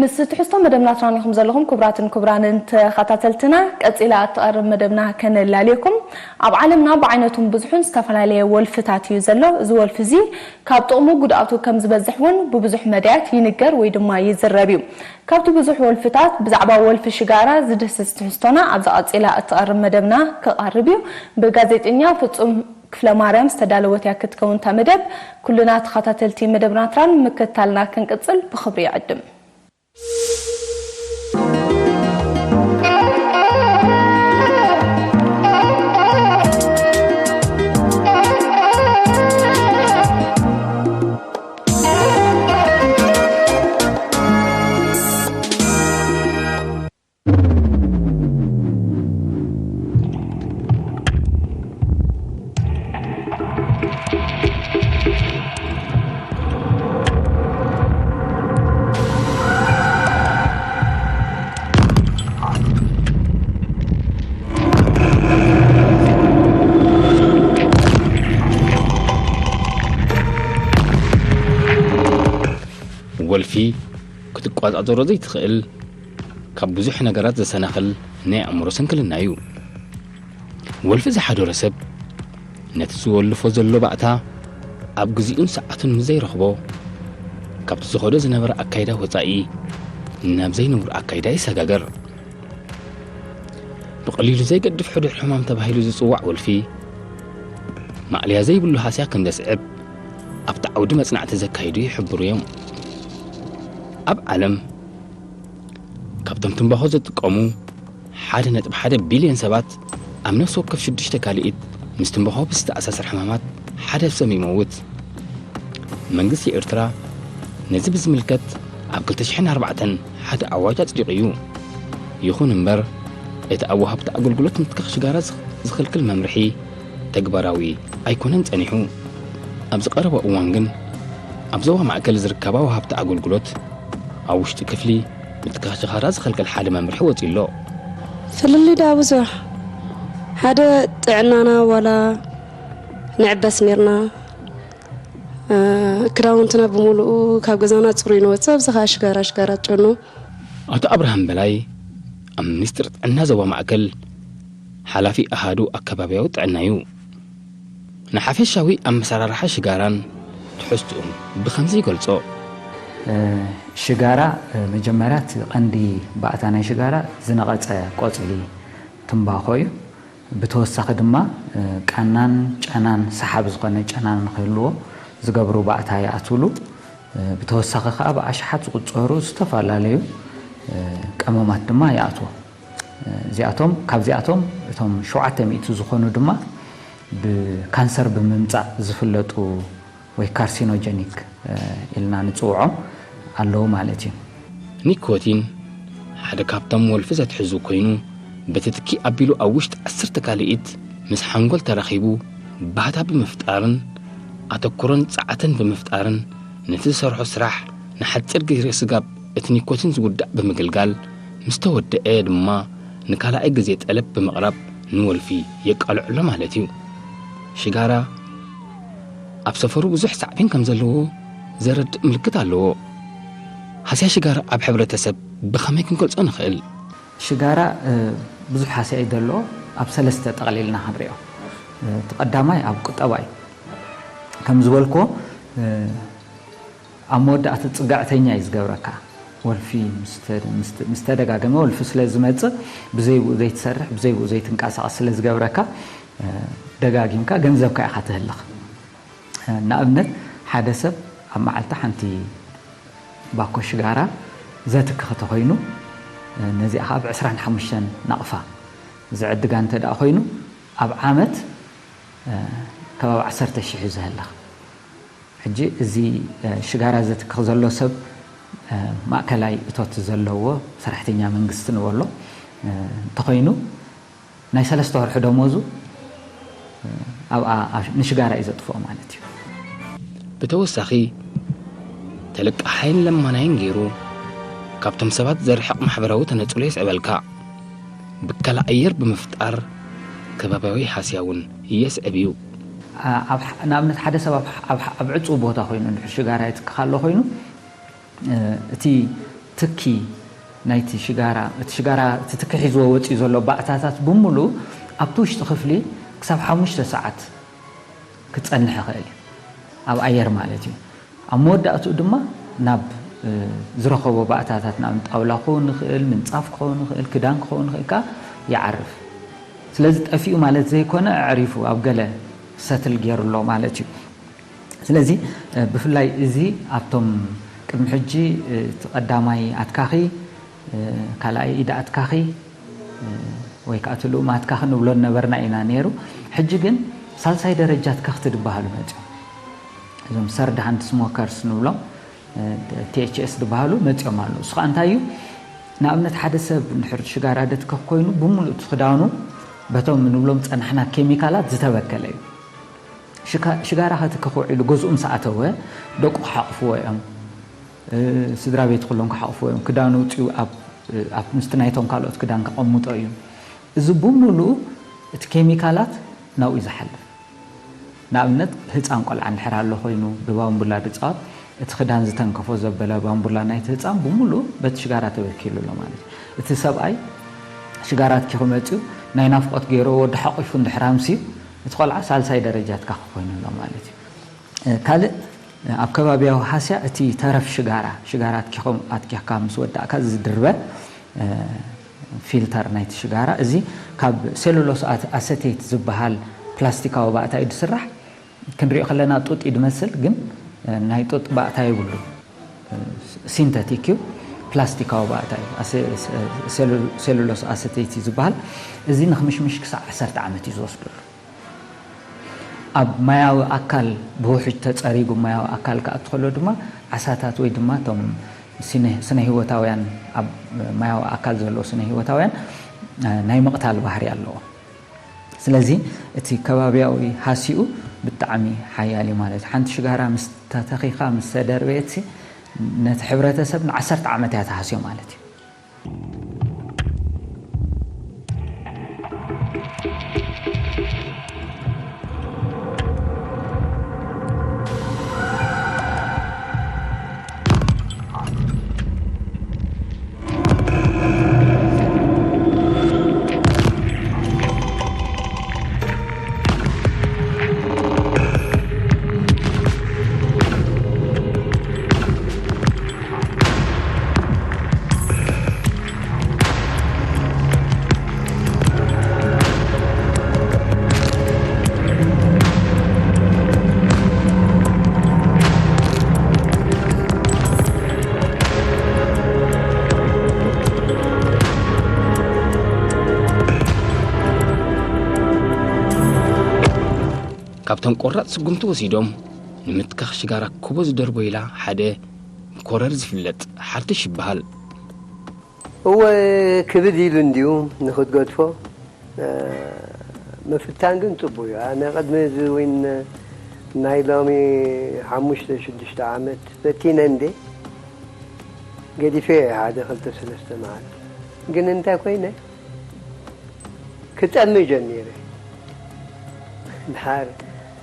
ምስ ትሕዝቶ መደብና ትራኒኹም ዘለኹም ክቡራትን ክቡራንን ተኸታተልትና፣ ቀጺላ እትቐርብ መደብና ከነላልየኩም። ኣብ ዓለምና ብዓይነቱን ብዙሑን ዝተፈላለየ ወልፍታት እዩ ዘሎ። እዚ ወልፊ እዚ ካብ ጥቕሙ ጉድኣቱ ከም ዝበዝሕ እውን ብብዙሕ መዳያት ይንገር ወይ ድማ ይዝረብ እዩ። ካብቲ ብዙሕ ወልፍታት ብዛዕባ ወልፊ ሽጋራ ዝድህስስ ትሕዝቶና ኣብዛ ቀጺላ እትቐርብ መደብና ክቐርብ እዩ። ብጋዜጠኛ ፍጹም ክፍለ ማርያም ዝተዳለወት እያ ክትከውን እታ መደብ። ኩልና ተኸታተልቲ መደብና ትራን ምክትታልና ክንቅጽል ብኽብሪ ይዕድም። ወልፊ ክትቋጻጸሮ ዘይትኽእል፣ ካብ ብዙሕ ነገራት ዘሰናኽል ናይ ኣእምሮ ስንክልና እዩ። ወልፊ ዝሓደሮ ሰብ ነቲ ዝወልፎ ዘሎ ባእታ ኣብ ግዜኡን ሰዓቱን ምስ ዘይረኽቦ፣ ካብቲ ዝኸዶ ዝነበረ ኣካይዳ ወጻኢ ናብ ዘይንቡር ኣካይዳ ይሰጋገር። ብቐሊሉ ዘይገድፍ ሕዱር ሕማም ተባሂሉ ዝጽዋዕ ወልፊ፣ ማእለያ ዘይብሉ ሃስያ ከም ዘስዕብ ኣብቲ ዓውዲ መጽናዕቲ ዘካይዱ ይሕብሩ እዮም። ኣብ ዓለም ካብቶም ትምባኾ ዝጥቀሙ ሓደ ነጥቢ ሓደ ቢልዮን ሰባት፣ ኣብ ነፍሲ ወከፍ ሽዱሽተ ካልኢት ምስ ትምባኾ ብዝተኣሳሰር ሕማማት ሓደ ሰብ ይመውት። መንግስቲ ኤርትራ ነዚ ብዝምልከት ኣብ ክልተ ሽሕን ኣርባዕተን ሓደ ኣዋጅ ኣጽዲቑ እዩ። ይኹን እምበር፣ እቲ ኣብ ወሃብቲ ኣገልግሎት ምትካኽ ሽጋራ ዝኽ-፣ ዝኽልክል መምርሒ ተግባራዊ ኣይኮነን ጸኒሑ። ኣብዚ ቀረባ እዋን ግን፣ ኣብ ዞባ ማእከል ዝርከባ ወሃብቲ ኣገልግሎት ኣብ ውሽጢ ክፍሊ ምትካኽ ሽጋራ ዝኸልክል ሓደ መምርሒ ወጺኡ ኣሎ። ፍልልይ ደኣ ብዙሕ። ሓደ ጥዕናና ዋላ ንዕበስ ኔርና። እ፣ ክዳውንትና ብምሉኡ ካብ ገዛና ጽሩይ ንወጽእ፣ ኣብዚ ኸኣ ሽጋራ፣ ሽጋራ ጨኑ። ኣቶ ኣብርሃም በላይ ኣብ ሚኒስትሪ ጥዕና ዞባ ማእከል ሓላፊ ኣሃዱ ኣከባብያዊ ጥዕና እዩ። ንሓፈሻዊ ኣመሰራርሓ ሽጋራን ትሕዝትኡን ብኸምዚ ይገልጾ። እ፣ ሽጋራ፣ እ፣ መጀመርያ እቲ ቀንዲ ባእታ ናይ ሽጋራ ዝነቐጸ ቆጽሊ ትምባኾ እዩ። ብተወሳኺ ድማ፣ እ፣ ቃናን ጨናን ሰሓቢ ዝኾነ ጨና ንክህልዎ ዝገብሩ ባእታ ይኣትውሉ። እ፣ ብተወሳኺ ከኣ ብኣሽሓት ዝቑጸሩ ዝተፈላለዩ፣ እ፣ ቀመማት ድማ ይኣትዎ። እ፣ እዚኣቶም፣ ካብዚኣቶም እቶም ሸውዓተ ሚእቲ ዝኾኑ ድማ ብካንሰር ብምምጻእ ዝፍለጡ ወይ ካርሲኖጀኒክ፣ እ፣ ኢልና ንጽውዖም ኣለዉ ማለት እዩ። ኒኮቲን ሓደ ካብቶም ወልፊ ዘትሕዙ ኮይኑ፣ በቲ ትኪ ኣቢሉ ኣብ ውሽጢ ዓሰርተ ካልኢት ምስ ሓንጎል ተራኺቡ፣ ባህታ ብምፍጣርን ኣተኩሮን ጸዓትን ብምፍጣርን፣ ነቲ ዝሰርሖ ስራሕ ንሓጺር ግዜ ስጋብ እቲ ኒኮቲን ዝውዳእ ብምግልጋል፣ ምስ ተወደአ ድማ ንካልኣይ ግዜ ጠለብ ብምቕራብ ንወልፊ የቃልዖ ኣሎ ማለት እዩ። ሽጋራ ኣብ ሰፈሩ ብዙሕ ሳዕቤን ከም ዘለዎ ዘረድእ ምልክት ኣለዎ። ሃስያ ሽጋራ ኣብ ሕብረተሰብ ብኸመይ ክንገልጾ ንኽእል? ሽጋራ፣ እ፣ ብዙሕ ሃስያ እዩ ዘለዎ። ኣብ ሰለስተ ጠቕሊልና ክንሪኦ። እ፣ እቲ ቀዳማይ ኣብ ቁጠባ እዩ። ከም ዝበልክዎ፣ እ፣ ኣብ መወዳእታ ጽግዕተኛ እዩ ዝገብረካ። ወልፊ ምስ ተ-፣ ምስ ተ-፣ ምስ ተደጋገመ ወልፊ ስለ ዝመጽእ፣ ብዘይብኡ ዘይትሰርሕ፣ ብዘይብኡ ዘይትንቀሳቐስ ስለ ዝገብረካ፣ እ፣ ደጋጊምካ ገንዘብካ ኢኻ ትህልኽ። እ፣ ንኣብነት፣ ሓደ ሰብ ኣብ መዓልቲ ሓንቲ ባኮ ሽጋራ ዘትክኽ እንተኾይኑ፣ እ፣ ነዚኣ ኸዓ ብዕስራን ሓሙሽተን ናቕፋ ዝዕድጋ እንተ ደኣ ኾይኑ፣ ኣብ ዓመት፣ እ፣ ከባቢ ዓሰርተ ሽሕ እዩ ዘህልኽ። ሕጂ እዚ፣ እ፣ ሽጋራ ዘትክኽ ዘሎ ሰብ፣ እ፣ ማእከላይ እቶት ዘለዎ ሰራሕተኛ መንግስቲ ንበሎ፣ እ፣ እንተኾይኑ፣ ናይ ሰለስተ ወርሒ ደሞዙ፣ እ፣ ኣብኣ፣ ኣብ፣ ንሽጋራ እዩ ዘጥፍኦ ማለት እዩ። ብተወሳኺ፣ ተለቃሓይን ለማናይን ገይሩ፣ ካብቶም ሰባት ዘርሕቕ ማሕበራዊ ተነጽሎ የስዕበልካ። ብከላ ኣየር ብምፍጣር ከባብያዊ ሃስያ እውን የስዕብ እዩ። ኣ-፣ ኣብ ሓ-፣ ንኣብነት ሓደ ሰብ ኣብ ሓ-፣ ኣብ ሓ-፣ ኣብ ዕጹው ቦታ ኮይኑ እንድሕር ሽጋራ የትክኽ ኣሎ ኮይኑ፣ እ፣ እቲ፣ እቲ ትኪ ናይቲ ሽጋራ፣ እቲ ሽጋራ እቲ ትኪ ሒዝዎ ወፂኡ ዘሎ ባእታታት ብምሉእ ኣብቲ ውሽጢ ክፍሊ ክሳብ ሓሙሽተ ሰዓት ክፀንሕ ይኽእል እዩ፣ ኣብ ኣየር ማለት እዩ። ኣብ መወዳእትኡ ድማ ናብ ዝረኸቦ ባእታታት፣ ናብ ጣውላ ክኸውን ይኽእል፣ ምንፃፍ ክኸውን ይኽእል፣ ክዳን ክኸውን ይኽእል፣ ከዓ ይዓርፍ። ስለዚ ጠፊኡ ማለት ዘይኮነ፣ ኣዕሪፉ ኣብ ገለ ሰትል ገይሩ ኣሎ ማለት እዩ። ስለዚ ብፍላይ እዚ ኣብቶም ቅድሚ ሕጂ እቲ ቀዳማይ ኣትካኺ፣ ካልኣይ ኢድ ኣትካኺ ወይ ከዓ እቲ ልኡም ኣትካኺ ንብሎ ነበርና ኢና ነይሩ። ሕጂ ግን ሳልሳይ ደረጃ ኣትከኽቲ ዝበሃሉ መፅኦም። እዞም ሰርድ ሃንድ ስሞከርስ ንብሎም፣ ቲ ኤች ኤስ ዝበሃሉ መፅኦም ኣለዉ። እሱ ከዓ እንታይ እዩ? ንኣብነት ሓደ ሰብ እንድሕር ሽጋራ ደትከኽ ኮይኑ ብምሉእ እቲ ክዳኑ በቶም ንብሎም ፀናሕና ኬሚካላት ዝተበከለ እዩ። ሽካ-፣ ሽጋራ ከትክኽ ውዒሉ ገዝኡ ምስ ኣተወ ደቁ ክሓቕፍዎ እዮም፣ ስድራ ቤት ኩሎም ክሓቕፍዎ እዮም። ክዳኑ ውፅኡ ኣብ፣ ኣብ ምስቲ ናይቶም ካልኦት ክዳን ከቐምጦ እዩ። እዚ ብምሉኡ እቲ ኬሚካላት ናብኡ እዩ ዝሓልፍ። ንኣብነት ህፃን ቆልዓ እንድሕር ኣሎ ኮይኑ ብባምቡላ ድፃወት፣ እቲ ክዳን ዝተንከፎ ዘበለ ባምቡላ ናይቲ ህፃን ብምሉኡ በቲ ሽጋራ ተበኪሉ ኣሎ ማለት እዩ። እቲ ሰብኣይ ሽጋራ ኣትኪኹ መፅዩ ናይ ናፍቆት ገይሮ ወዲ ሓቂፉ እንድሕር ኣምስዩ፣ እቲ ቆልዓ ሳልሳይ ደረጃ ኣትካኺ ኮይኑ ኣሎ ማለት እዩ። ካልእ ኣብ ከባቢያዊ ሃስያ እቲ ተረፍ ሽጋራ፣ ሽጋራ ኣትኪኹም፣ ኣትኪኽካ ምስ ወዳእካ ዝድርበ ፊልተር ናይቲ ሽጋራ፣ እዚ ካብ ሴሉሎስ ኣት-፣ ኣሰቴት ዝበሃል ፕላስቲካዊ ባእታ እዩ ዝስራሕ። ክንሪኦ ከለና ጡጥ እዩ ዝመስል፣ ግን ናይ ጡጥ ባእታ የብሉ። ሲንተቲክ እዩ፣ ፕላስቲካዊ ባእታ እዩ። ኣሰ-፣ ሴሉ-፣ ሴሉሎስ ኣሰቴት እዩ ዝበሃል። እዚ ንክምሽምሽ ክሳዕ ዓሰርተ ዓመት እዩ ዝወስደሉ። ኣብ ማያዊ ኣካል ብውሕጅ ተጸሪጉ ማያዊ ኣካል ክኣቱ ከሎ ድማ ዓሳታት ወይ ድማ እቶም ስነ-፣ ስነ-ህይወታውያን፣ ኣብ ማያዊ ኣካል ዘለዉ ስነ-ህይወታውያን፣ እ፣ ናይ ምቕታል ባህሪ ኣለዎ። ስለዚ እቲ ከባብያዊ ሃሲኡ ብጣዕሚ ሓያል እዩ ማለት እዩ። ሓንቲ ሽጋራ ምስ ተተኺኻ፣ ምስ ተደርበየትሲ፣ ነቲ ሕብረተሰብ ንዓሰርተ ዓመት እያ ትሃስዮ ማለት እዩ። ካብቶም ቆራጽ ስጉምቲ ወሲዶም፣ ንምትካኽ ሽጋራ ክቦ ዝደርቦ ኢላ ሓደ ኮረር ዝፍለጥ ሓርትሽ ይበሃል። እወ፣ ክብድ ኢሉ እንድዩ ንኽትገድፎ፣ እ፣ ምፍታን ግን ጽቡቕ እዩ። ኣነ ቅድሚ እዚ እውን ናይ ሎሚ ሓሙሽተ ሽዱሽተ ዓመት ፈቲነ እንዴ፣ ገዲፈ እየ ሓደ ክልተ ሰለስተ መዓልቲ። ግን እንታይ ኮይነ? ክጠሚ ጀሚረ። ድሓር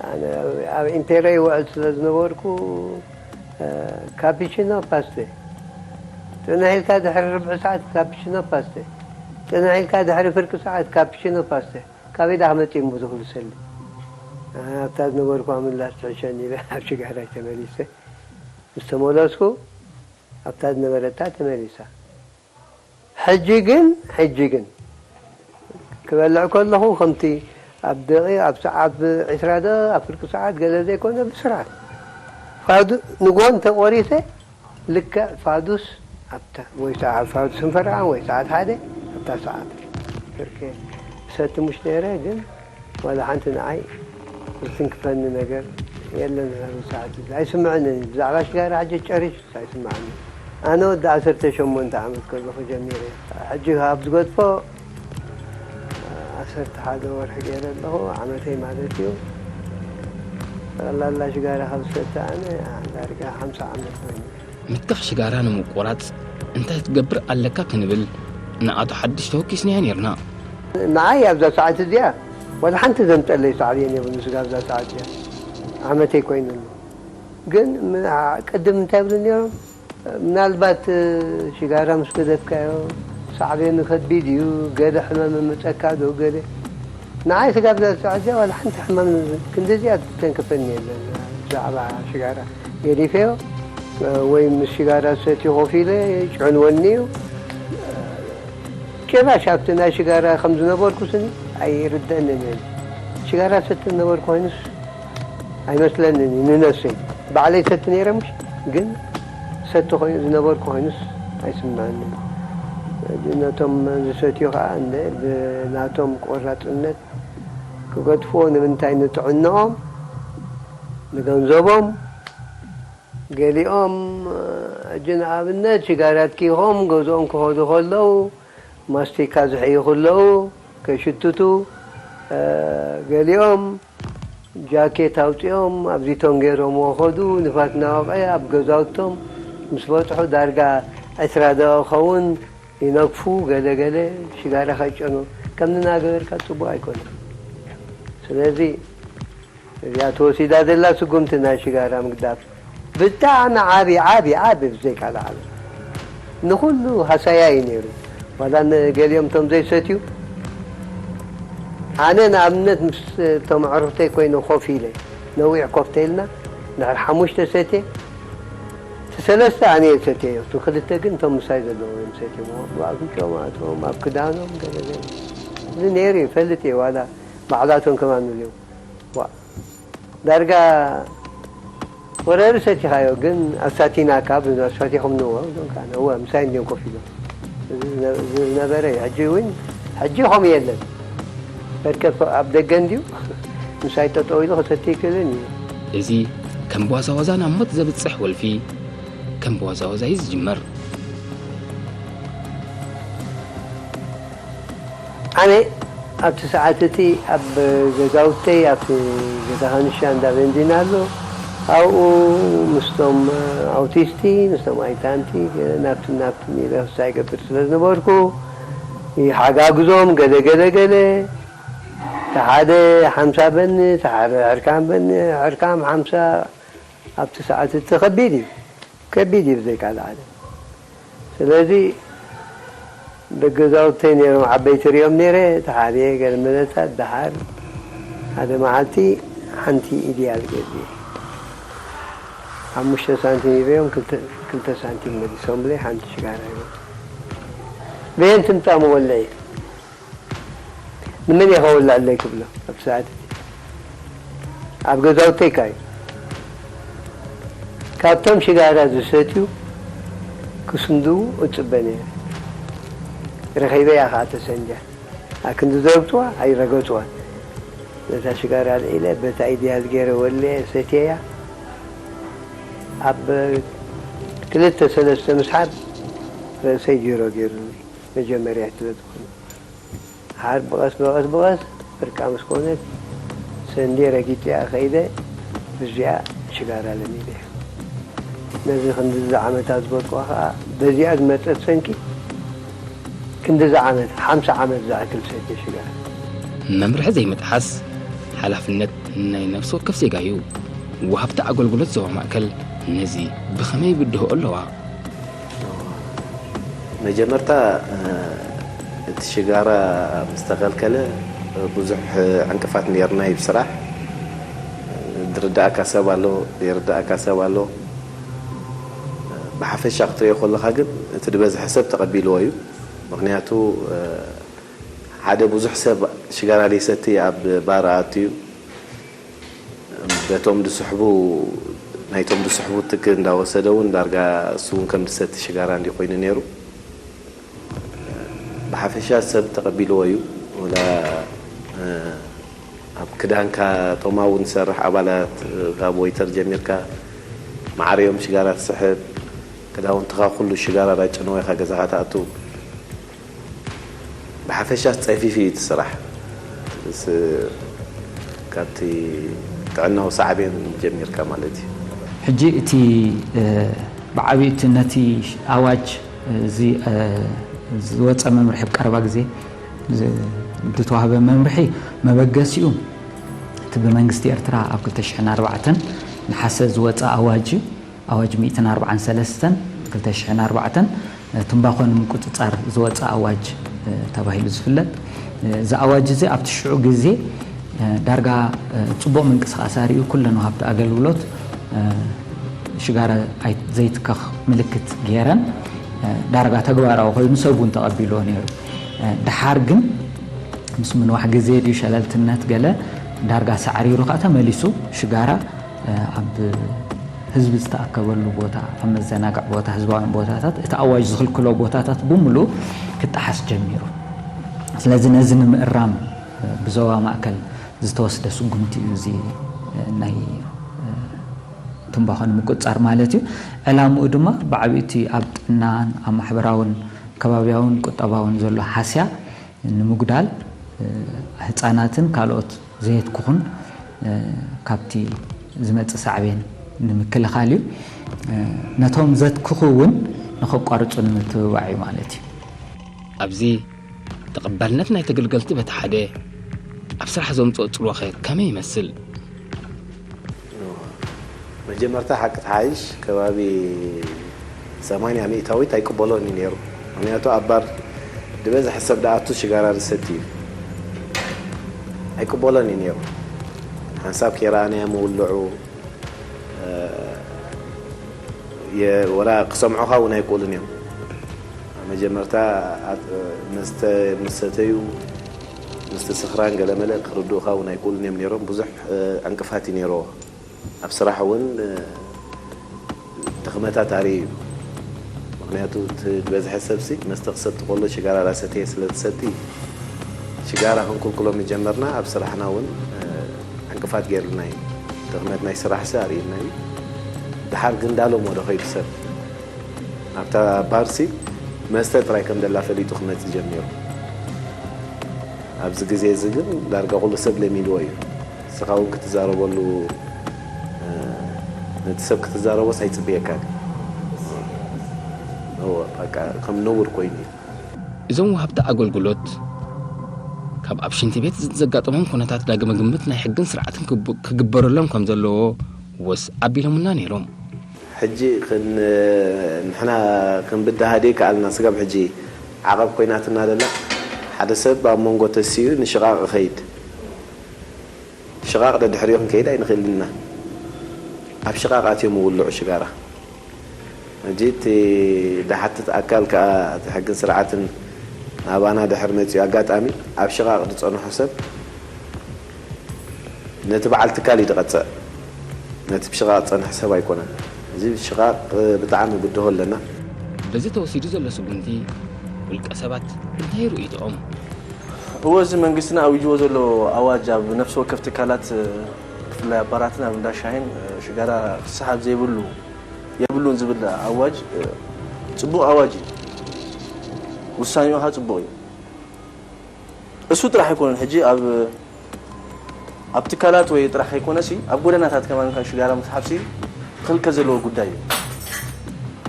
ኣነ ኣብ፣ ኣብ ኢምፔርያ ይውዕል ስለ ዝነበርኩ፣ እ፣ ካፒቺኖ ፓስተ። ጽንሕ ኢልካ ድሕሪ ርብዒ ሰዓት ካፒቺኖ ፓስተ። ጽንሕ ኢልካ ድሕሪ ፍርቂ ሰዓት ካፒቺኖ ፓስተ። ካበይ ደኣ ክመጽእ እሞ ዝኽሉ ሰሊ? እ፣ ኣብታ ዝነበርኩ ኣምላኽ ትሕሸኒ ኢለ ኣብ ሽጋራይ ተመሊሰ። ምስ ተመለስኩ ኣብታ ዝነበረታ ተመሊሳ። ሕጂ ግን፣ ሕጂ ግን ክበልዕ ከለኹ ከምቲ ኣብ ደቒቕ፣ ኣብ ሰዓት ዒስራ ደቒቕ፣ ኣብ ፍርቂ ሰዓት ገለ ዘይኮነ ብስርዓት ፋዱ-፣ ንግሆ እንተቖሪሰ ልክዕ ፋዱስ ኣብታ፣ ወይ ሰዓት ፋዱስ እንፈርቓን ወይ ሰዓት ሓደ ኣብታ ሰዓት ፍርቂ ሰቲ ሙሽ ነይረ፣ ግን ዋላ ሓንቲ ንዓይ ዝትንክፈኒ ነገር የለን። ኣብዚ ሰዓት እዚ ኣይስምዐንን እዩ። ብዛዕባ ሽጋራ ሕጂ ጨሪሱ ኣይስምዓንን። ኣነ ወዲ ዓሰርተ ሸሞንተ ዓመት ከለኹ ጀሚረ። ሕጂ ካብ ዝገድፎ ዓሰርተ ሓደ ወርሒ ገይረ ኣለኹ፣ ዓመተይ ማለት እዩ። ጠቕላላ ሽጋራ ካብ ዝሰተ ኣነ ዳርጋ ሓምሳ ዓመት ኮይኑ። ምትካኽ ሽጋራ ንምቁራጽ እንታይ ክትገብር ኣለካ ክንብል ንኣቶ ሓድሽ ተወኪስናዮ ኔርና። ንዓይ ኣብዛ ሰዓት እዚኣ ዋላ ሓንቲ ዘምጠለይ ሳዕቤን የብሉን። ስጋ ኣብዛ ሰዓት እዚኣ ዓመተይ ኮይኑ ኣሎ። ግን ም-፣ ዓ-፣ ቅድም እንታይ ይብሉ ነይሮም? ምናልባት ሽጋራ ምስ ገደፍካዮ ሳዕቤኑ ከቢድ እዩ፣ ገለ ሕማም የምፀካ ዶ ገለ። ንዓይ ስጋብ ዛ ሰዓት እዚኣ ዋላ ሓንቲ ሕማም ክንድዚኣ ተንከፈኒ የለን። ብዛዕባ ሽጋራ ገዲፈዮ ወይ ምስ ሽጋራ ሰትዩ ኮፍ ኢለ ጨንወኒ እዩ። ጭራሽ ኣብቲ ናይ ሽጋራ ከም ዝነበርኩ ስኒ ኣይርደእንን እየ። ሽጋራ ሰቲ ዝነበርኩ ኮይኑስ ኣይመስለንን እዩ ንነፍሰይ። ባዕለይ ሰቲ ነይረ ምሽ ግን ሰቲ ኮይኑ ዝነበርኩ ኮይኑስ ኣይስምዐንን። ነቶም ዝሰትዩ ከዓ እንደ ብናቶም ቆራፅነት ክገድፍዎ ንምንታይ ንጥዕንኦም ንገንዘቦም ገሊኦም ሕጂ ንኣብነት ሽጋራት ኪኾም ገዝኦም ክኸዱ ከለዉ ማስቲካ ዝሕይኹ ኣለዉ ከይሽትቱ፣ ገሊኦም ጃኬት ኣውፂኦም ኣብዚቶም ገይሮምዎ ኸዱ። ንፋስ እናወቐ ኣብ ገዛውቶም ምስ በፅሑ ዳርጋ ዕስራ ደቂቕ ኸውን ይነግፉ። ገለ ገለ ሽጋራ ከይጨኑ ከም ንናገበርካ ፅቡቅ ኣይኮነ። ስለዚ እዚኣ ተወሲዳ ዘላ ስጉምቲ ናይ ሽጋራ ምግዳፍ ብጣዕሚ ዓቢ ዓቢ ዓቢ ብዘይካልዓለ ንኹሉ ሃሳያ እዩ ነይሩ። ዋላ ንገሊኦም ቶም ዘይሰትዩ ኣነ ንኣብነት ምስ ቶም ዕርፍተይ ኮይነ ኮፍ ኢለ ነዊሕ ኮፍ ተይልና ድሕሪ ሓሙሽተ ሰትየ ሰለስተ ኣነ እየ ሰትየዮ። እቲ ክልተ ግን እቶም ምሳይ ዘለዉ እዮም ሰትዮም። ኣብ ኣፍንጭኦም ኣእትዎም ኣብ ክዳኖም ገለ ገለ እዚ ነይሩ ይፈልጥ እየ። ዋላ ባዕላቶም ከማን እዮም ዋ ዳርጋ ወረሪ ሰቲኻዮ ግን ኣሳቲናካ ብዝመስፈቲኹም ንዎ እዞም ከዓ ነወ ምሳይ እንዲዮም ኮፍ ኢሎም እዚ ዝነበረ እዩ። ሕጂ እውን ሕጂ ከምኡ የለን። መርከብ ኣብ ደገ እንዲዩ ምሳይ ጠጠው ኢሉ ክሰቲ ይክእልን እዩ። እዚ ከም ብዋዛዋዛ ናብ ሞት ዘብጽሕ ወልፊ ከም ብዋዛዋዛ እዩ ዝጅመር። ኣነ ኣብቲ ሰዓት እቲ ኣብ ገዛውተይ ኣብቲ ገዛ ከንሻ እንዳ ቤንዚን ኣሎ ኣብኡ ምስቶም ኣውቲስቲ ምስቶም ኣይታንቲ ናብቲ ናብቲ ሚለ ክሳ ይገብር ስለ ዝነበርኩ ይሓጋግዞም ገለ ገለ ገለ ተሓደ ሓምሳ በኒ ተሓደ ዕርካም በኒ ዕርካም ሓምሳ ኣብቲ ሰዓት እቲ ከቢድ እዩ ከቢድ እዩ ብዘይካልዓለ ስለዚ ደገዛውተይ ነይሮም ዓበይቲ ሪኦም ነይረ ተሓርየ ገለ መለታት ደሓር ሓደ መዓልቲ ሓንቲ ኢድያ ዝገዝየ ሓሙሽተ ሳንቲም ይበዮም ክልተ ሳንቲም መሊሶምለይ ሓንቲ ሽጋራ ይበ በየን ትምፃ ምወልዒ ንመን እየ ከውልዐለይ ክብሎ ኣብቲ ሰዓት እቲ ኣብ ገዛውተይ ካዩ ካብቶም ሽጋራ ዝሰትዩ ክስንድዉ እፅበ ነይረ ረኺበያ ከዓ ተሰንድያ ኣክንዲ ዝረግፅዋ ኣይረገፅዋን ነታ ሽጋራ ኣልዒለ በታ ኢድያ ዝገይረ ወልዐ ሰትየያ ኣብ ክልተ ሰለስተ ምስሓብ ርእሰይ ጅሮ ገይሩኒ መጀመርያ ስለ ዝኾነ ሓር ብቐስ ብቐስ ብቐስ ፍርቃ ምስ ኮነት ሰንዴ ረጊፀያ ከይደ ብዚኣ ሽጋራ ለሚደ ነዚ ክንድዚ ዓመታት ዝበልኩዋ ከዓ በዚኣ ዝመፀት ሰንኪ ክንድዚ ዓመት ሓምሳ ዓመት ዝኣክል ሰትየ ሽጋራ መምርሒ ዘይምጥሓስ ሓላፍነት ናይ ነፍሲ ወከፍ ዜጋ እዩ። ወሃብቲ ኣገልግሎት ዞባ ማእከል ነዚ ብኸመይ ይብድህኦ ኣለዋ? መጀመርታ እቲ ሽጋራ ምስ ተኸልከለ ብዙሕ ዕንቅፋት ነይርና እዩ ብስራሕ ዝርዳእካ ሰብ ኣሎ ዘይርዳእካ ሰብ ኣሎ ብሓፈሻ ክትሪኦ ከለካ ግን እቲ ዝበዝሐ ሰብ ተቐቢልዎ እዩ ምክንያቱ ሓደ ብዙሕ ሰብ ሽጋራ ዘይሰቲ ኣብ ባር ኣትዩ በቶም ዝስሕቡ ናይቶም ዝስሕቡ ትክ እንዳወሰደ እውን ዳርጋ እሱ እውን ከም ዝሰቲ ሽጋራ እንዲ ኮይኑ ነይሩ ብሓፈሻ ሰብ ተቐቢልዎ እዩ ወላ ኣብ ክዳንካ ቶም ኣብኡ ንሰርሕ ኣባላት ካብ ወይተር ጀሚርካ ማዕረ እዮም ሽጋራ ትስሕብ ክዳውንትኻ ኩሉ ሽጋራ ዳጨነወ ኢኻ ገዛኻ ትኣቱ ብሓፈሻ ጸፊፊ እዩ እቲ ስራሕ ካብቲ ጥዕናዊ ሳዕቤን ጀሚርካ ማለት እዩ ሕጂ እቲ ብዓብዩ እቲ ነቲ ኣዋጅ እዚ ዝወፀ መምርሒ ኣብ ቀረባ ግዜ ዝተዋህበ መምርሒ መበገሲኡ እቲ ብመንግስቲ ኤርትራ ኣብ ክልተ ሽሕን ኣርባዕተን ነሓሰ ዝወፀ ኣዋጅ እዩ ኣዋጅ ሚእትን ኣርባዓን ሰለስተን ክልተ ሽሕን ኣርባዕተን ትንባኾ ንምቁጽጻር ዝወፀ ኣዋጅ ተባሂሉ ዝፍለጥ። እዚ ኣዋጅ እዚ ኣብቲ ሽዑ ግዜ ዳርጋ ጽቡቕ ምንቅስቓስ ኣርእዩ፣ ኩለን ወሃብቲ ኣገልግሎት ሽጋራ ኣይ-፣ ዘይትከኽ ምልክት ገይረን፣ ዳርጋ ተግባራዊ ኮይኑ ሰብ እውን ተቐቢልዎ ነይሩ። ደሓር ግን ምስ ምንዋሕ ግዜ ድዩ ሸለልትነት ገለ ዳርጋ ሳዕሪሩ ከዓ ተመሊሱ ሽጋራ ኣብ ህዝቢ ዝተኣከበሉ ቦታ፣ ኣብ መዘናግዒ ቦታ፣ ህዝባውያን ቦታታት፣ እቲ ኣዋጅ ዝኽልክሎ ቦታታት ብምሉእ ክጠሓስ ጀሚሩ። ስለዚ ነዚ ንምእራም ብዞባ ማእከል ዝተወስደ ስጉምቲ እዩ እዚ ናይ ትንባኾ ንምቁጽጻር ማለት እዩ። ዕላምኡ ድማ ብዓቢኡ እቲ ኣብ ጥዕናን ኣብ ማሕበራውን ከባብያውን ቁጠባውን ዘሎ ሃስያ ንምጉዳል፣ ህጻናትን ካልኦት ዘየትክኹን ካብቲ ዝመጽእ ሳዕቤን ንምክልኻል እዩ። ነቶም ዘትክኹ እውን ንኸቋርጹ ንምትብባዕ እዩ ማለት እዩ። ኣብዚ ተቐባልነት ናይ ተገልገልቲ በቲ ሓደ፣ ኣብ ስራሕ ዘምጽኦ ጽልዋኸ ከመይ ይመስል? መጀመርታ ሓቂ ተሓይሽ ከባቢ ሰማንያ ሚእታዊት ኣይቅበሎን እዩ ነይሩ። ምክንያቱ ኣብ ባር ዝበዝሐ ሰብ ደኣቱ ሽጋራ ዝሰቲ እዩ። ኣይቅበሎን እዩ ነይሩ። ሓንሳብ ከይረኣናዮ ምውልዑ፣ የ-፣ ወላ ክሰምዑኻ እውን ኣይክእሉን እዮም። መጀመርታ ኣት-፣ መስተ ምስ ሰተዩ፣ ምስቲ ስኽራን ገለመለ ክርድኡኻ እውን ኣይክእሉን እዮም ነይሮም። ብዙሕ ዕንቅፋት እዩ ነይርዎ። ኣብ ስራሕ እውን ድኽመታት ኣርእዩ እዩ። ምክንያቱ እቲ ዝበዝሐ ሰብሲ መስተ ክሰቲ ከሎ ሽጋራ ላሰተየ ስለ ዝሰቲ፣ ሽጋራ ክንክልክሎ ምጀመርና ኣብ ስራሕና እውን ዕንቅፋት ገይሩልና እዩ። ድኽመት ናይ ስራሕሲ ኣርእዩና እዩ። ድሓር ግን እንዳለመዶ ከይዱ ሰብ ኣብታ ባርሲ መስተ ጥራይ ከም ደላ ፈሊጡ ክመጽእ ጀሚሩ። ኣብዚ ግዜ እዚ ግን ዳርጋ ኩሉ ሰብ ለሚድዎ እዩ። ንስኻ እውን ክትዛረበሉ፣ ነቲ ሰብ ክትዛረቦስ ኣይጽበየካን እዩ። እወ፣ በቃ ከም ነውር ኮይኑ እዩ። እዞም ወሃብቲ ኣገልግሎት ካብ ኣብ ሽንቲ ቤት ዘጋጠሞም ኩነታት ዳግመ ግምት ናይ ሕግን ስርዓትን ክብ-፣ ክግበረሎም ከም ዘለዎ ወስ ኣቢሎምና ነይሮም። ሕጂ ክን-፣ ንሕና ክንብድሃ ደይከኣልና፣ ስጋብ ሕጂ ዓቐብ ኮይናትና ዘላ፣ ሓደ ሰብ ኣብ መንጎ ተሲኡ ንሽቓቕ ይኸይድ። ሽቓቕ ደድሕሪኡ ክንከይድ ኣይንኽእልን ኢና። ኣብ ሽቓቕ ኣትዮም ይውልዑ ሽጋራ። ሕጂ እቲ ዝሓትት ኣካል ከኣ እቲ ሕግን ስርዓትን ናባና ድሕር መጺኡ ኣጋጣሚ ኣብ ሽቓቕ ዝጸንሖ ሰብ ነቲ በዓል ትካል እዩ ዝቐጽዕ። ነቲ ብሽቓቕ ዝጸንሐ ሰብ ኣይኮነን። እዚ ሽቓቕ ብጣዕሚ ብድሆ ኣለና። በዚ ተወሲዱ ዘሎ ስጉምቲ ውልቀ ሰባት እንታይ ርእይቶኦም? እወ እዚ መንግስትና ኣዊጅዎ ዘሎ ኣዋጅ ኣብ ነፍሲ ወከፍ ትካላት ብፍላይ ኣብ ባራትን ኣብ እንዳ ሻሂን ሽጋራ ክሰሓብ ዘይብሉ የብሉን ዝብል ኣዋጅ ጽቡቕ ኣዋጅ እዩ። ውሳኔኡ ኸዓ ጽቡቕ እዩ። እሱ ጥራሕ ኣይኮነን ሕጂ ኣብ ኣብ ትካላት ወይ ጥራሕ ከይኮነሲ ኣብ ጎደናታት ከማን ሽጋራ ምስሓብሲ ክኽልከል ዘለዎ ጉዳይ እዩ።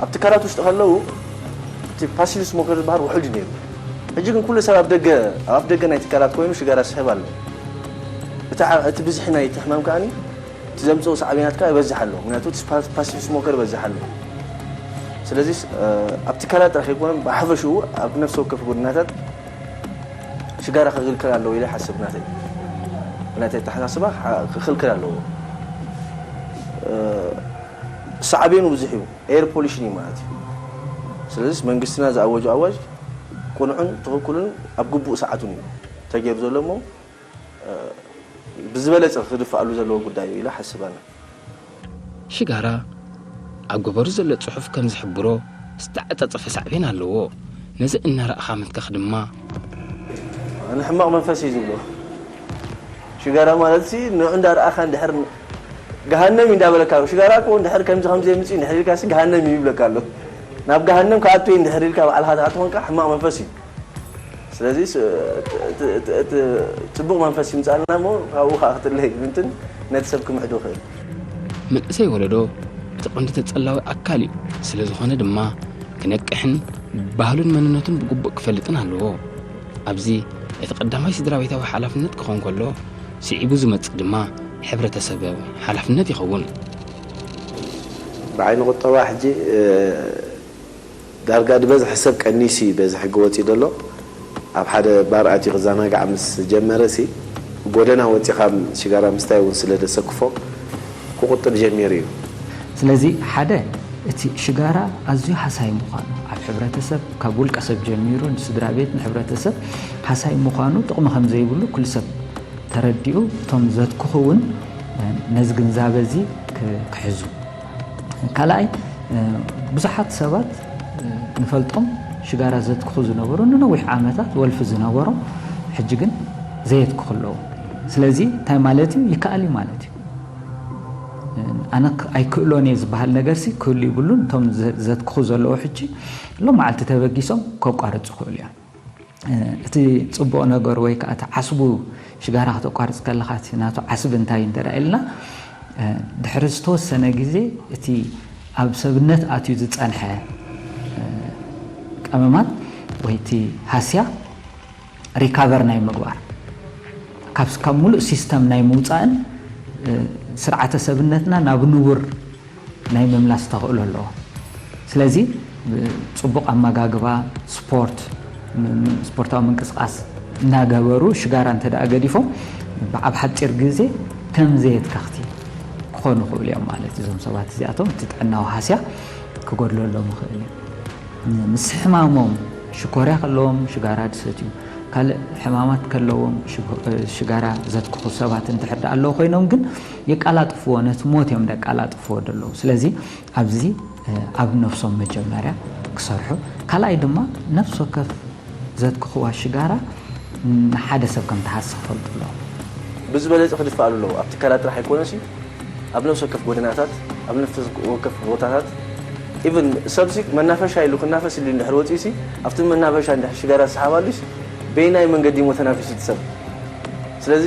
ኣብ ትካላት ውሽጢ ከለዉ እቲ ፓሲቭ ስሞከር ዝበሃል ውሑድ እዩ ነይሩ። ሕጂ ግን ኩሉ ሰብ ኣብ ደገ ኣብ ኣፍ ደገ ናይ ትካላት ኮይኑ ሽጋራ ይስሕብ ኣሎ። እቲ ዓ- እቲ ብዝሒ ናይ እቲ ሕማም ከኣኒ እቲ ዘምፅኦ ሳዕቤናት ከዓ ይበዝሕ ኣሎ። ምክንያቱ እቲ ፓ- ፓሲቭ ስሞከር ይበዝሕ ኣሎ። ስለዚ ኣብ ትካላት ጥራሕ ከይኮነ ብሓፈሽኡ ኣብ ነፍሲ ወከፍ ጎደናታት ሽጋራ ክኽልከል ኣለዎ ኢለ ይሓስብ። ናተይ ናተይ ኣተሓሳስባ ክኽልከል ኣለዎ። ሳዕቤኑ ብዙሕ እዩ። ኤር ፖሊሽን እዩ ማለት እዩ። ስለዚ መንግስትና ዝኣወጆ ኣዋጅ ቅኑዕን ትኽክሉን ኣብ ግቡእ ሰዓቱን እዩ ተገይሩ ዘሎ እሞ ብዝበለፀ ክድፍኣሉ ዘለዎ ጉዳይ እዩ ኢለ ሓስብ ኣነ። ሽጋራ ኣብ ገበሩ ዘሎ ጽሑፍ ከም ዝሕብሮ ዝተዓጻጸፈ ሳዕቤን ኣለዎ። ነዚ እናረኣኻ ምትካኽ ድማ ንሕማቕ መንፈስ እዩ ዝብሎ። ሽጋራ ማለት ሲ ንዑ እንዳረኣኻ እንድሕር ገሃነም እዩ እንዳበለካ ኣሎ። ሽጋራ እኮ እንድሕር ከምዚ ከምዚ የምፅእ እንድሕር ኢልካ ሲ ገሃነም እዩ ይብለካ ኣሎ። ናብ ገሃነም ክኣቱ እዩ እንድሕር ኢልካ ባዕልኻ ትኣቱ ኮንካ ሕማቕ መንፈስ እዩ። ስለዚ እቲ ጽቡቕ መንፈስ ይምጻልና እሞ ካብኡ ከዓ ክትለይ ምንትን ነቲ ሰብ ክምሕዶ ክእል። መንእሰይ ወለዶ እቲ ቀንዲ ተጸላዊ ኣካል እዩ። ስለ ዝኾነ ድማ ክነቅሕን ባህሉን መንነቱን ብግቡእ ክፈልጥን ኣለዎ። ኣብዚ እቲ ቀዳማይ ስድራ ቤታዊ ሓላፍነት ክኾን ከሎ ስዒቡ ዝመጽእ ድማ ሕብረተሰባዊ ሓላፍነት ይኸውን። ብዓይኒ ቁጠባ ሕጂ ዳርጋ ዝበዝሐ ሰብ ቀኒሱ እዩ በዚ ሕጊ ወፂኡ ዘሎ። ኣብ ሓደ ባር ኣትዩ ክዘናጋዕ ምስ ጀመረ ሲ፣ ጎደና ወፂኻ ሽጋራ ምስታይ እውን ስለ ደሰክፎ ክቑጥብ ጀሚሩ እዩ። ስለዚ ሓደ እቲ ሽጋራ ኣዝዩ ሃሳይ ምዃኑ ኣብ ሕብረተሰብ፣ ካብ ውልቀ ሰብ ጀሚሩ ንስድራ ቤት ንሕብረተሰብ ሃሳይ ምዃኑ፣ ጥቕሚ ከም ዘይብሉ ኩሉ ሰብ ተረዲኡ፣ እቶም ዘትክኹ እውን ነዚ ግንዛበ እዚ ክሕዙ። ካልኣይ፣ ብዙሓት ሰባት ንፈልጦም ሽጋራ ዘትክኹ ዝነበሩ ንነዊሕ ዓመታት ወልፊ ዝነበሮም ሕጂ ግን ዘየትክኹ ኣለዉ። ስለዚ እንታይ ማለት እዩ? ይከኣል እዩ ማለት እዩ። ኣነ ኣይክእሎን እየ ዝበሃል ነገር ሲ ክህሉ ይብሉን። እቶም ዘትክኹ ዘለዉ ሕጂ ሎም መዓልቲ ተበጊሶም ከቋርጹ ይኽእሉ እዮም። እቲ ጽቡቕ ነገር ወይ ከዓ እቲ ዓስቡ ሽጋራ ክተቋርጽ ከለኻ እቲ ናቱ ዓስቢ እንታይ እንተ ኢልና ድሕሪ ዝተወሰነ ግዜ እቲ ኣብ ሰብነት ኣትዩ ዝጸንሐ ቀመማት ወይ እቲ ሃስያ ሪካቨር ናይ ምግባር ካብ ሙሉእ ሲስተም ናይ ምውፃእን ስርዓተ ሰብነትና ናብ ንቡር ናይ ምምላስ ተኽእሎ ኣለዎ። ስለዚ ፅቡቕ ኣመጋግባ፣ ስፖርት፣ ስፖርታዊ ምንቅስቃስ እናገበሩ ሽጋራ እንተ ገዲፎም ብዓብ ሓፂር ግዜ ከም ዘየትከኽቲ ክኾኑ ይኽእሉ እዮም ማለት እዩ። እዞም ሰባት እዚኣቶም እቲ ጥዕናዊ ሃስያ ክጎድለሎም ይኽእል እዩ። ምስ ሕማሞም ሽኮርያ ከለዎም ሽጋራ ዝሰትዩ፣ ካልእ ሕማማት ከለዎም ሽጋራ ዘትክኹ ሰባት እንድሕር ደኣ ኣለዉ ኮይኖም ግን የቃላጥፍዎ፣ ነቲ ሞት እዮም ደቃላጥፍዎ ደለዉ። ስለዚ ኣብዚ ኣብ ነፍሶም መጀመርያ ክሰርሑ፣ ካልኣይ ድማ ነፍሲ ወከፍ ዘትክኽዋ ሽጋራ ንሓደ ሰብ ከም ትሃሲ ክፈልጡ ኣለዎም። ብዝበለፀ ክድፍኣሉ ኣለዎ። ኣብ ትካላት ጥራሕ ኣይኮነሲ ኣብ ነፍሲ ወከፍ ጎደናታት፣ ኣብ ነፍሲ ወከፍ ቦታታት ኢቭን ሰብሲ መናፈሻ ኢሉ ክናፈስ ኢሉ እንድሕር ወፂኡሲ ኣብቲ መናፈሻ እንድሕር ሽጋራ ዝሰሓባሉስ በየናይ መንገዲ እሞ ተናፊሱ እቲ ሰብ? ስለዚ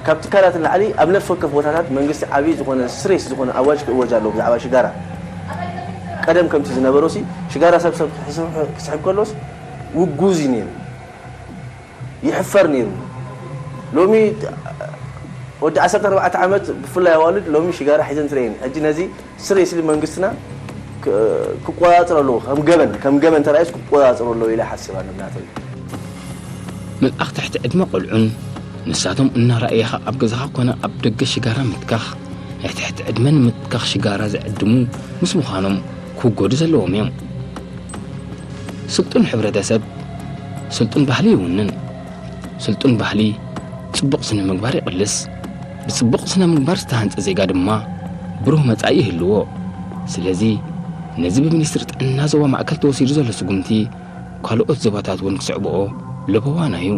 ካብ ትካላት ንላዕሊ ኣብ ነፍሲ ወከፍ ቦታታት መንግስቲ ዓብዪ ዝኾነ ስሬስ ዝኾነ ኣዋጅ ክእወጅ ኣለዎ ብዛዕባ ሽጋራ። ቀደም ከምቲ ዝነበሮሲ ሽጋራ ሰብ ሰብ ክስሕብ ከሎስ ውጉዝ እዩ ነይሩ። ይሕፈር ነይሩ። ሎሚ ወዲ ዓሰርተ ኣርባዕተ ዓመት ብፍላይ ኣዋልድ ሎሚ ሽጋራ ሒዘን ትርእየን። ሕጂ ነዚ ስር የስሊ መንግስትና ክቆፃፀሮ ኣለዎ። ከም ገበን ከም ገበን ተራእዩስ ክቆፃፀሮ ኣለዎ ኢለ ይሓስብ ኣነ ብናተይ። መልኣኽ ትሕቲ ዕድመ ቆልዑን ንሳቶም እናረኣየኻ ኣብ ገዛኻ ኮነ ኣብ ደገ ሽጋራ ምትካኽ ናይ ትሕቲ ዕድመ ንምትካኽ ሽጋራ ዝዕድሙ ምስ ምዃኖም ክውገዱ ዘለዎም እዮም። ስልጡን ሕብረተሰብ ስልጡን ባህሊ ይውንን። ስልጡን ባህሊ ጽቡቕ ስነ ምግባር ይቕልስ። ብጽቡቕ ስነ ምግባር ዝተሃንጸ ዜጋ ድማ ብሩህ መጻኢ ይህልዎ። ስለዚ ነዚ ብሚኒስትሪ ጥዕና ዞባ ማእከል ተወሲዱ ዘሎ ስጉምቲ ካልኦት ዞባታት እውን ክስዕብኦ ለበዋና እዩ።